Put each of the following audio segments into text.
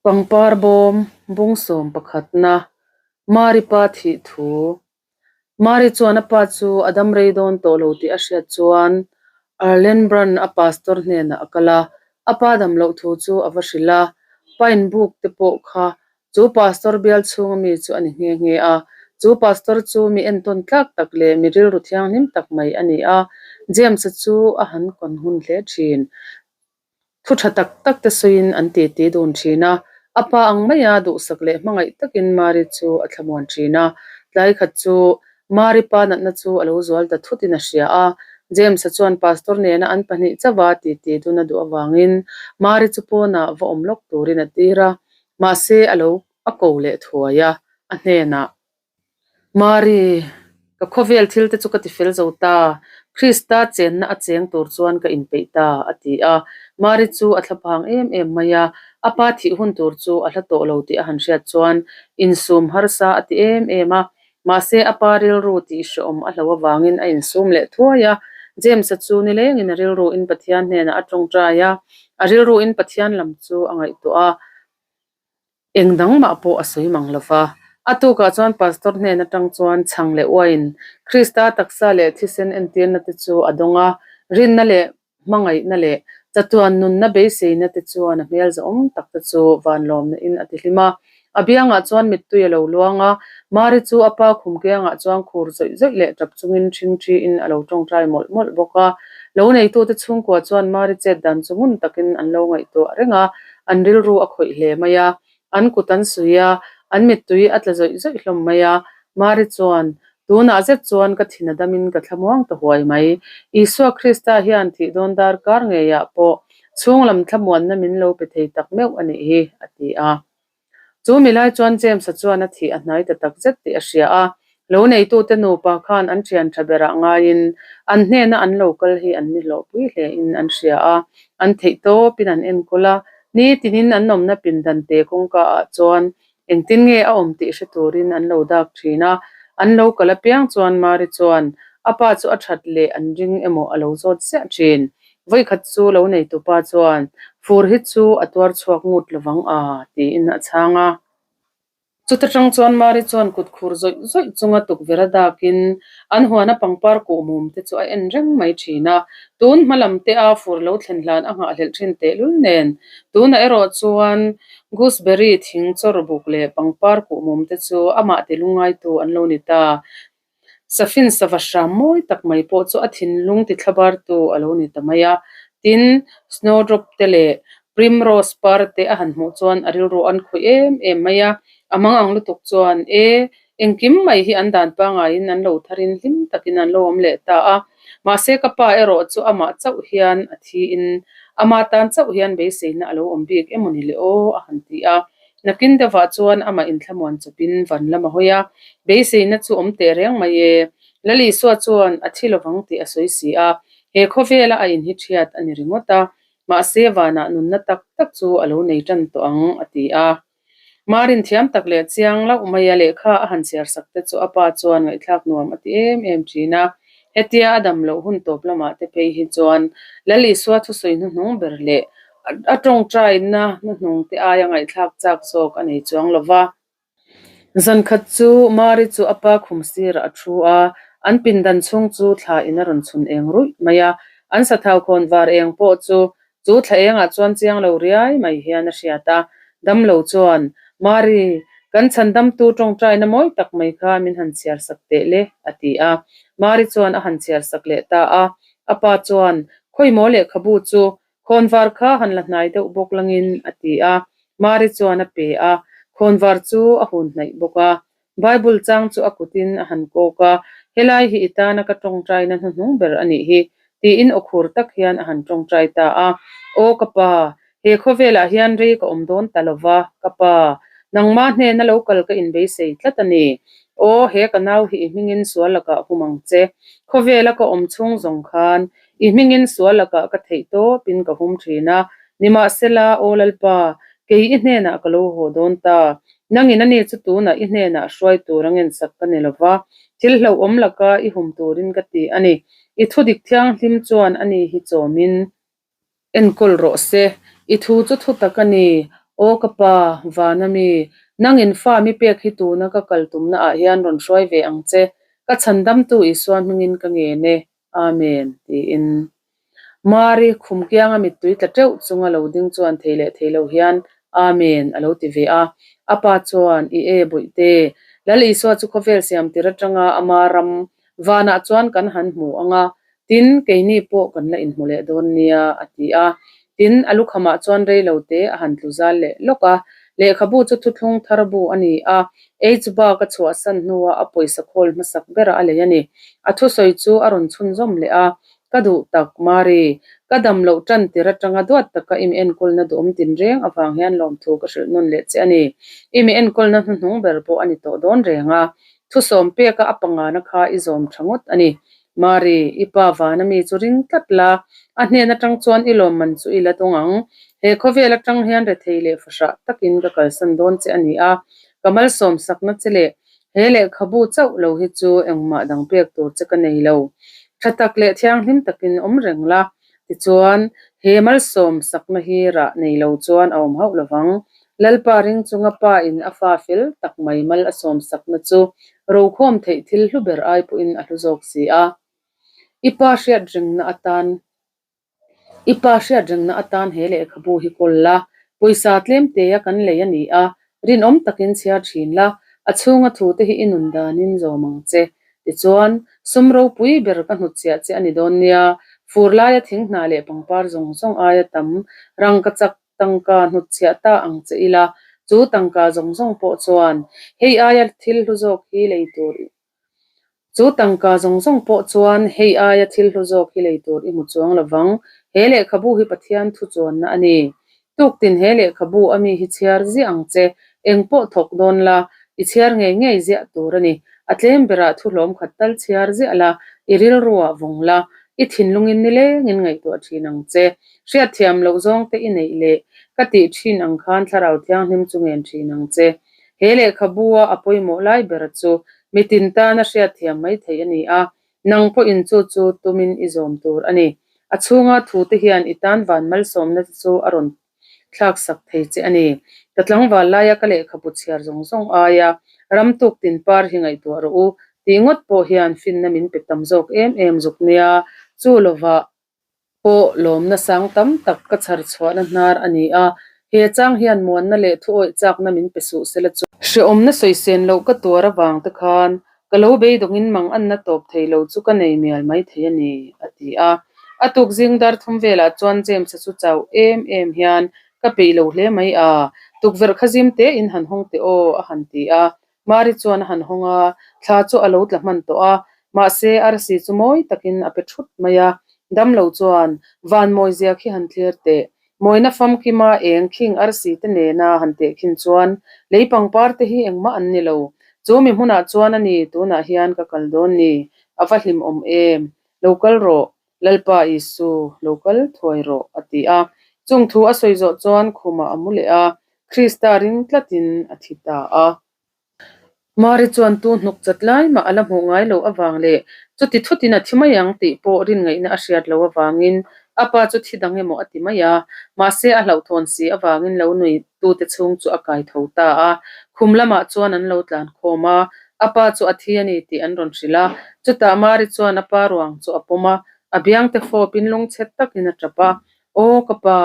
Pangpar bawm bung sawm pakhatna Mari pa thih thu. Mari chuan a pa chu a dam rei dawn tawh lo tih a hriat chuan Erlenbrunn a pastor hnenah a kal a, a pa dam loh thu chu a va hrilh a. Pine buk te pawh kha chu pastor bial chhunga mi chu a ni nghe nghe a. Chu pastor chu mi entawn tlak tak leh mi rilru thianghlim tak mai a ni a, James-a chu a han kawn hun hle thin. Thu tha tak tak te sawiin an titi dun thin a, a pa ang maia duhsak leh hmangaih takin Mari chu a thlamuan thin a. Tlai khat chu Mari pa natna chu a lo zual ta thutin a hria a, James-a chuan pastor nena an pahnih chauha titi dun a duh avangin Mari chu pawnah va awm lawk turin a tir a, mahse a lo a ko leh thuai a, a hnenah. Mari, ka khawvel thil te chu ka ti fel zo ta, Krista chenna a cheng tur chuan ka inpeih ta, a ti a. Mari chu a thlaphang em em mai a, a pa thih hun tur chu a hla tawh lo tih a han hriat chuan insum harsa a ti em em a. Mahse, a pa rilru tih hrehawm a hlo avangin a insum leh thuai a. James-a chu nilengin a rilruin Pathian hnenah a tawngtai a, a rilruin Pathian lam chu a ngaihtuah a. Eng dang mah pawh a sawi mang lo va. A tukah chuan pastor hnen atang chuan chhang leh uain Krista taksa leh thisen entirna te chu a dawng a, rinna leh hmangaihna leh chatuan nunna beiseina te chuan a hmel zahawm tak te chu vanlawmna in a tihlim a. A biangah chuan mittui a lo luang a, Mari chu a pa khum kiangah chuan khur zawih zawih leh tap chungin ṭhingṭhiin a lo ṭawngṭai mawlh mawlh bawk a. Lo neitute chhungkua chuan Mari chet dan chu ngun takin an lo ngaihtuah reng a, An rilru a khawih hle mai a, an kut an suih a, an mittui a tla zawih zawih hlawm mai a. Mari chuan, Tunah zet chuan ka thin a damin ka thlamuang ta huai mai. Isua Krista hian thih dawn dar kar ngeiah pawh chhunglam thlamuanna min lo pe thei tak meuh a nih hi, a ti a. Chu milai chuan James-a chuan a thih a hnai ta tak zet tih a hria a, Lo neitute nupa khan an thian tha berah ngaiin an hnena an lo kal hi an ni hlawhpui hlein an hria a, an theih tawpin an enkawl a, nitinin an awmna pindan te kawngka ah chuan engtin nge a awm tih hre turin an lo dak thin a, an lo kal apiang chuan Mari chuan a pa chu a that leh an ring emaw a lo zawt ziah thin. Vawikhat chu lo neitupa chuan fur hi chu a tuar chhuak ngut lovang a tiin a chhang a. Chuta tang chuan Mari chuan kut khur zawih zawih chunga tukverh a dakin an huana pangpar kuhmum te chu a en reng mai thin a. Tun hma lam te a fur lo thlen hlan a nghahhlelh thin tehlul nen tunah erawh chuan gooseberry thing chawr buk leh pangpar kuhmum te chu amah ti lungngaitu an lo ni ta. Safin sava hram mawi tak mai pawh chu a thinlung ti thlabartu a lo ni ta mai a. Tin, snowdrop te leh primrose par te a han hmuh chuan a rilru an khawih em em mai a. A mang ang lutuk chuan, E, engkim mai hi an dan pangaiin an lo tharin hlim takin an lo awm leh ta a. Mahse ka pa erawh chu amah chauh hian a thiin ama tan chauh hian beiseina a lo awm bik emaw ni le aw a han ti a. Nakin deuhah chuan amah inthlamuan chawpin van lam a hawi a, beiseina chu awm teh reng mai e. Lal Isua chuan a thi lovang tih a sawi si a, he khawvela a inhi thiat a ni ringawt a, mahse vanah nunna tak tak chu a lo nei tan tawh ang, a ti a. Marin thiam tak leh chiang loh mai a lehkha a han chhiar sak te chu a pa chuan ngaihthlak nuam a ti em em thin a. Hetia a dam loh hun tawp lamah te phei hi chuan Lal Isua thusawi hnuhnung ber leh a tawngtaina hnuhnung te aia ngaihthlak chak zawk a nei chuang lo va. Zan khat chu Mari chu a pa khum sirah a thu a, an pindan chhung chu thla in a rawn chhun eng ruih mai a, an sathau khawn var eng pawh chu Chu thla engah chuan chiang lo riai mai hian a hriat a, damlo chuan, Mari, kan chhandamtu tawngtaina mawi tak mai kha min han chhiar sak teh le, a ti a. Mari chuan a han chhiar sak leh ta a. A pa chuan, Khawimaw lehkhabu chu khawnvar kha han la hnai deuh bawk langin, a ti a. Mari chuan a pe a, khawnvar chu a hun hnaih bawk a. Bible chang chu a kutin a han kawk a, Helai hi i tana ka tawngtaina hnuhnung ber a nih hi, tiin aw khur tak hian a han tawngtai ta a. Aw ka pa, he khawvelah hian rei ka awm dawn ta lo va, ka pa, nangmah hnena lo kal ka inbeisei tlat a ni. Aw, he ka nau hi i hmingin sual lakah hum ang che. Khawvela ka awm chhung zawng khan I hmingin sual lakah ka theih tawpin ka hum thin a, nimahsela, Aw Lalpa, kei i hnenah ka lo haw dawn ta. Nangin ani chu tunah i hnenah hruai tur a ngensak ka ni lova, thil hlauhawm laka i hum turin ka ti a ni. I thudik thianghlim chuan ani hi chawmin enkawl rawh se. I thu chu thu tak a ni. Aw ka pa, vana mi, nangin fa mi pek hi tuna ka kal tumna ah hian rawn hruai ve ang che, ka chhandamtu Isua hmingin ka ngen e. Amen, tiin. Mari, khum kianga mittui tla teuh chunga lo ding chuan thei leh thei lo hian Amen a lo ti ve a. A pa chuan, I e bawihte, Lal Isua chu khawvel siam tir atanga ama ram vanah chuan kan han hmu ang a, tin, keini pawh kan la inhmu leh dawn nia, a ti a. Tin, a lukhamah chuan rei lo te a han tlu zal leh lawk a. Lehkhabu chu thuthlung thar bu a ni a, H-bag a chhuahsan hnua a pawisa khawl hmasak berah a lei a ni. A thusawi chu a rawn chhunzawm leh a, Ka duh tak, Mari, ka dam loh tan tir atanga duat taka i mi enkawlna duhawm tinreng avang hian lawmthu ka hrilh nawn leh che a ni. I mi enkawlna hnuhnung ber pawh a ni tawh dawn reng a, thusawm peka a pangana kha i zawm tha ngawt a ni. Mari, i pa vana mi chu ring tlat la, a hnen atang chuan i lawmman chu i la dawng ang. He khawvel atang hian rethei leh fahrah takin ka kalsan dawn che a ni a, ka malsawm sakna che leh he lehkhabu chauh lo hi chu engmah dang pek tur che ka nei lo. Tha tak leh thianghlim takin awm reng la, tichuan he malsawm sakna hi rah nei lo chuan a awm hauh lovang. Lalpa ring chunga pa in a fa fel tak mai mal a sawm sakna chu rokhawm theih thil hlu ber ai pawhin a hlu zawk si a. I pa hriat rengna atan I pa hriat rengna atan he lehkhabu hi kawl la, pawisa tlem te a kan lei a ni a, rinawm takin chhiar thin la, a chhunga thu te hi i nun danin zawm ang che. Tichuan, sum ropui ber ka hnutchhiah che a ni dawn nia, fur laia thing hna leh pangpar zawng zawng aia tam rangka chak tangka hnutchhiah ta ang che ila, chu tangka zawng zawng pawh chuan hei aia thil hlu zawk hi lei tur Chu tangka zawng zawng pawh chuan hei aia thil hlu zawk hi lei tur i hmu chuang lovang. He lehkhabu hi Pathian thu chuanna a ni. Tuktin he lehkhabu a mi hi chhiar ziah ang che, eng pawh thawk dawn la, i chhiar ngei ngei ziah tur a ni. A tlem berah thu hlawm khat tal chhiar ziah la, i rilruah vawng la, i thinlungin nilengin ngaihtuah thin ang che. Hriatthiam loh zawngte i neih leh ka tih thin ang khan Thlarau Thianghlim chu ngen thin ang che. He lehkhabua a pawimawh lai ber chu mitin tana hriatthiam mai theih a ni a, nang pawhin chu chu tumin i zawm tur a ni. A chhunga thute hian i tan van malsawmna te chu a rawn thlaksak thei che a ni. Ka tlangval laia ka lehkhabu chhiar zawng zawng aia ram tuk tin par hi ngaihtuah rawh u tih ngawt pawh hian finna min pe tam zawk em em zuk nia, chu lovah pawh lawmna sang tam tak ka chhar chhuahna hnar a ni a, he chang hian muanna leh thuawih chakna min pe suh sela chu. Hrehawmna sawisen loh ka tuar avang te khan ka lo beidawngin mang anna tawp thei lo chu ka nei mial mai thei a ni, a ti a. A tuk zing dar thum velah chuan James-a chu chau em em hian ka peih lo hle mai a, tukverh kha zim tein han hawng teh aw, a han ti a. Mari chuan a han hawng a, thla chu a lo tla hman tawh a, mahse arsi chu mawi takin a pe thut mai a. Damlo chuan, Van mawizia khi han thlir teh. Mawina famkima eng khing arsi te nena han teh khin chuan lei pangpar te hi engmah an ni lo. Chu mi hmunah chuan a ni tunah hian ka kal dawn ni. A va hlimawm em. Lo kal rawh. Lalpa Isu, lo kal thuai rawh, a ti a. Chung thu a sawi zawh chuan khumah a mu leh a, Krista ring tlatin a thi ta a. Mari chuan tu hnuk chat lai mah a la hmuh ngai loh avang leh chuti thutin a thi mai ang tih pawh rin ngaihna a hriat loh avangin a pa chu thi dang emaw a ti mai a, mahse a hlauhthawn si avangin lo nui tute chhung chu a kai tho ta a. Khum lamah chuan an lo tlan khawm a, a pa chu a thi a ni tih an rawn hrilh a. Chutah Mari chuan a pa ruang chu a pawm a, a biangte fawpin lungchhet takin a tap a, Aw ka pa,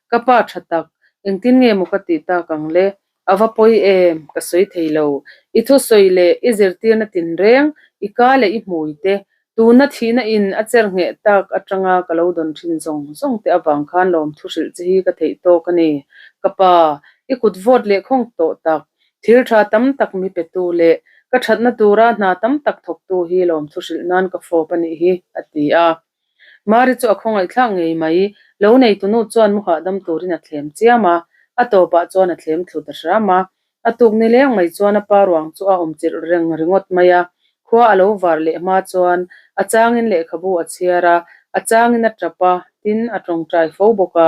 ka pa tha tak, engtin nge maw ka tih tak ang le? A va pawi em? Ka sawi thei lo. I thusawi leh i zirtirna tinreng, i ka leh i hmui te, tuna thihna in a cher ngheh tak atanga ka lo dawn thin zawng zawng te avang khan lawmthu hrilh che hi ka theih tawk a ni. Ka pa, i kut vawt leh khawng tawh tak, thil tha tam tak mi petu leh ka thatna tura hna tam tak thawktu hi lawmthu hrilh nan ka fawp a nih hi, a ti a. Mari chu a khawngaihthlak ngei mai, lo neitunu chuan mu hahdam turin a thlem chiam a, a tawpah chuan a thlem thlu ta hram a. A tuk ni leng mai chuan a pa ruang chu a awm chilh reng ringawt mai a, khua a lo var leh hma chuan a changin lehkhabu a chhiar a, a changin a tap a, tin a tawngtai fo bawk a.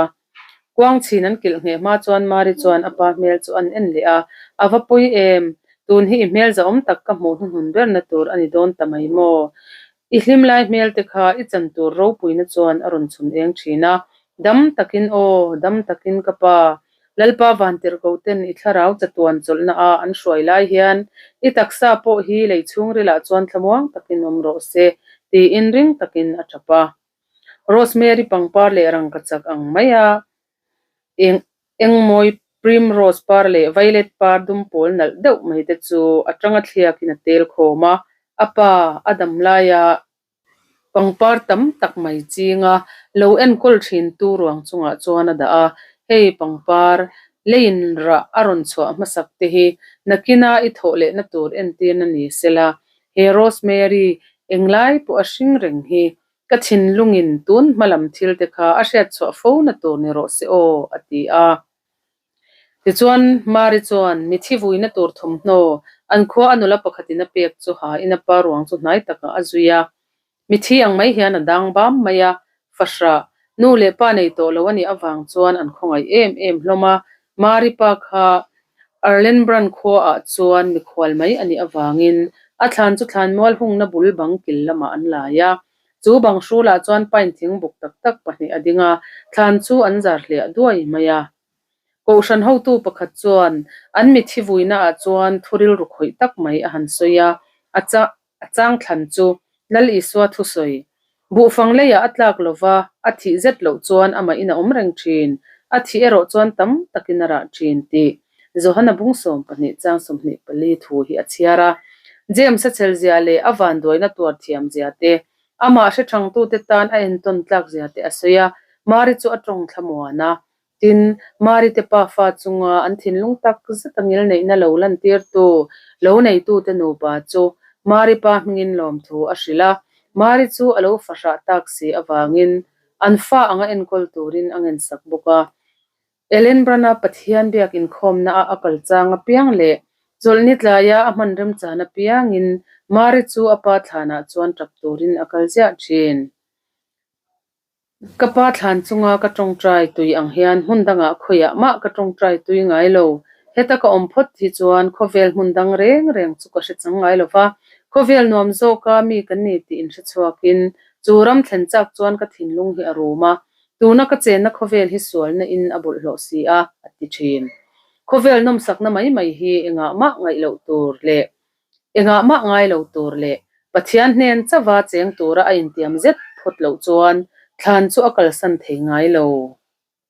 Kuang chhin an kilh ngheh hma chuan Mari chuan a pa hmel chu an en leh a, A va pawi em? Tun hi i hmel zahawm tak ka hmuh hnuhnun berna tur a ni dawn ta mai maw? I hlim lai hmel te kha i chan tur ropuina chuan a rawn chhun eng thin a, Dam takin aw, dam takin ka pa. Lalpa vantirhkoten i thlarau chatuan chawlhna a an hruai lai hian i taksa pawh hi lei chhungrilah chuan thlamuang takin awm rawh se, tiin ring takin a tap a. Rosemary pangpar leh rangkachak ang mai a eng engmawi primrose par leh violet par dum pawl nalh deuh mai te chu a tanga thliakin a tel khawm a, a pa a dam laia Pangpar tam tak mai chinga lo enkawl thin tu ruang chungah chuan a dah a, hei pangpar leiin rah a rawn chhuah hmasak te hi nakina i thawh lehna tur entirna ni sela, he Rosemary englai pawh a hring reng hi ka thinlungin tun hma lam thil te kha a hriat chhuah fo na tur ni rawh se aw, a ti a. Tichuan, Mari chuan mithi vuina tur thawmhnaw an khua a nula pakhatin a pek chu hain a pa ruang chu hnai takah a zui a. Mithi ang mai hian a dang bam mai a, fahrah, nu leh pa nei tawh lo a nih avang chuan an khawngaih em em hlawm a. Mari pa kha Erlenbrunn khuaah chuan mikhual mai a nih avangin a thlan chu thlanmual hungna bul bang kil lamah an lai a. Chu bang hrulah chuan pine thing buk tak tak pahnih a ding a, thlan chu an zar hliah duai mai a. Kohhran hotu pakhat chuan an mithi vuinaah chuan thu rilru khawih tak mai a han sawi a, a a chang thlan chu Lal Isua thusawi. Buhfang leiah a tlak lova, a thih zet loh chuan amahin a awm reng thin, a thih erawh chuan tam takin a rah thin tih Johana bung 12 chang 24 thu hi a chhiar a. James-a chelzia leh a vanduaina tuar thiamzia te, amah hre thangtute tan a entawn tlakzia te a sawi a, Mari chu a tawng thlamuan a. Tin, Mari te pafa chunga an thinlung tak zet a ngilneihna lo lantirtu, lo neitute nupa chu Mari pa hmingin lawmthu a hrilh a. Mari chu a lo fahrah tak si avangin an fa anga enkawl turin a ngensak bawk a. Ellen Brana Pathian biak inkhawmna-a a kal chang apiang leh chawlhni tlaia a hman remchan apiangin Mari chu a pa thlanah chuan tap turin a kal ziah thin. Ka pa thlan chunga ka tawngtai tui ang hian hmun dangah khawiah mah ka tawngtai tui ngai lo. Heta ka awm phawt hi chuan khawvel hmun dang reng reng chu ka hre chang ngai lo va, khawvel nuam zawka mi kan ni tih inhre chhuakin chu ram thlen chak chuan ka thinlung hi a rum a, Tuna ka chenna khawvel hi sualna in a bawlhhlawh si a, a ti thin. Khawvel nawmsakna mai mai hi engah mah ngaih loh tur leh engah mah ngai lo tur leh Pathian hnen chauha cheng tura a intiam zet phawt loh chuan thlan chu a kalsan thei ngai lo.